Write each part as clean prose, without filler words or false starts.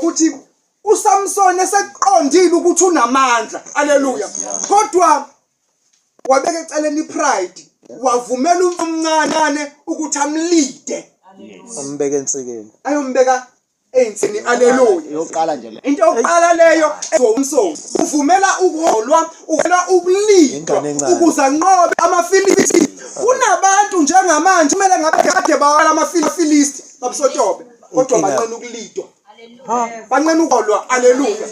ngokuthi uSamson eseqondile ukuthi unamandla. Haleluya. Kodwa wabeka eceleni ipride, wavumela umncane ukuthi amlide. Ambeke ensikeni. Ayombeka ey'nsini. Aleluya. Yokuqala nje le. Into yokuqala leyo ezomsomi uvumela ukuholwa, uvumela ukulindwa Ingane encane. ukuze anqobe amaFilisti. Kunabantu njengamanje kumele ngabe kade bawala amaFilisti babusotobe, kodwa Inkinga. banqena ukulidwa, banqena ukuholwa. Aleluya.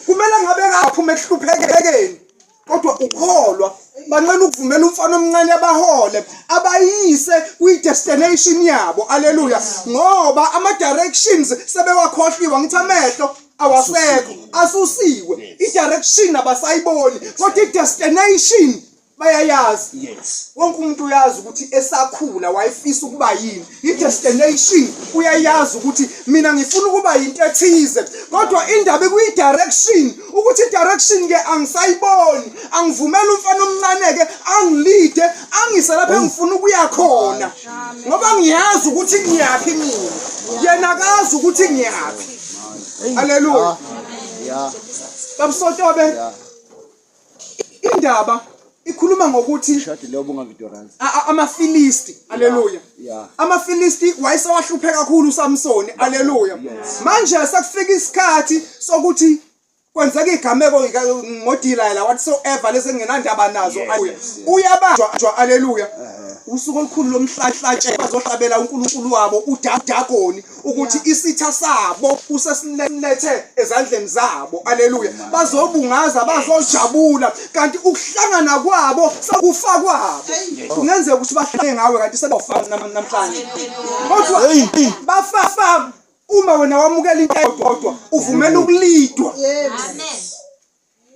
Kumele ngabe ngaphuma ekuhluphekeni, kodwa ukholwa banqena ukuvumela umfana omncane abahole abayise kwi-destination yabo. Aleluya. Ngoba ama-directions sebewakhohliwe, ngithi amehlo awasekho, asusiwe, i-direction abasayiboni, kodwa i-destination bayayazi. Wonke umuntu uyazi ukuthi esakhula wayefisa ukuba yini. I-destination uyayazi ukuthi mina ngifuna ukuba yinto ethize, kodwa indaba ikuyi-direction, ukuthi i-direction ke angisayiboni. Angivumela umfana omncane-ke angilide angise lapho engifuna ukuya khona, ngoba ngiyazi ukuthi ngiyaphi mina, yena akazi ukuthi ngiyaphi. Haleluya. Babusotobe, indaba ikhuluma ngokuthi Shadi leyo bungavidoransi. amaFilisti, haleluya, amaFilisti wayesewahluphe kakhulu uSamsoni. Haleluya. Manje sekufika isikhathi sokuthi kwenzeka igameko ngoDelilah whatsoever lesengenandaba nazo. Haleluya. Uyabanjwa. Haleluya. Usuku olukhulu lomhlatshelo, bazohlabela uNkulunkulu wabo uDagoni ukuthi isitha sabo usesilethe ezandleni zabo. Haleluya. Bazobungaza, bazojabula, kanti ukuhlangana kwabo sekufa kwabo. Kungenzeka ukuthi bahlangane ngawe kanti sebafa namhlanje, kodwa bafa uma wena wamukela into eyodwa, uvumela ukulidwa.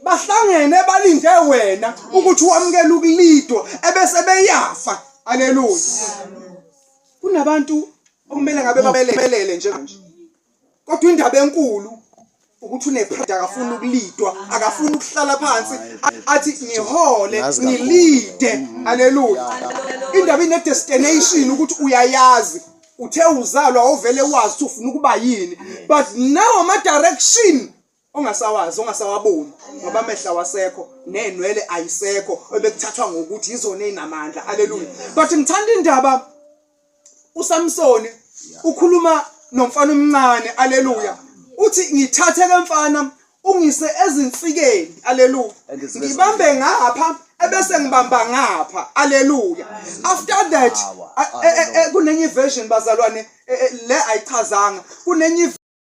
Bahlangene balinde wena ukuthi wamukele ukulidwa ebese beyafa. Haleluya. Kunabantu okumele ngabe babelele nje manje, kodwa indaba enkulu ukuthi unepride, akafuni ukulidwa, akafuni ukuhlala phansi athi ngihole, Ngazi kakhulu. ngilide. Haleluya. Indaba ine destination, ukuthi uyayazi, uthe uzalwa ovele wazi ukuthi ufuna ukuba yini, but now ama direction ongasawazi, ongasawaboni, ngoba amehlo awasekho nenwele ayisekho ebekuthathwa ngokuthi izona ezinamandla. Haleluya. But ngithanda indaba uSamsoni ukhuluma nomfana omncane. Haleluya. Uthi ngithathe ke mfana, ungise ezinsikeni. Haleluya. And zibe Ngibambe ngapha ebese ngibamba ngapha. Haleluya. After that, kunenye version, bazalwane, le ayichazanga, kunenye.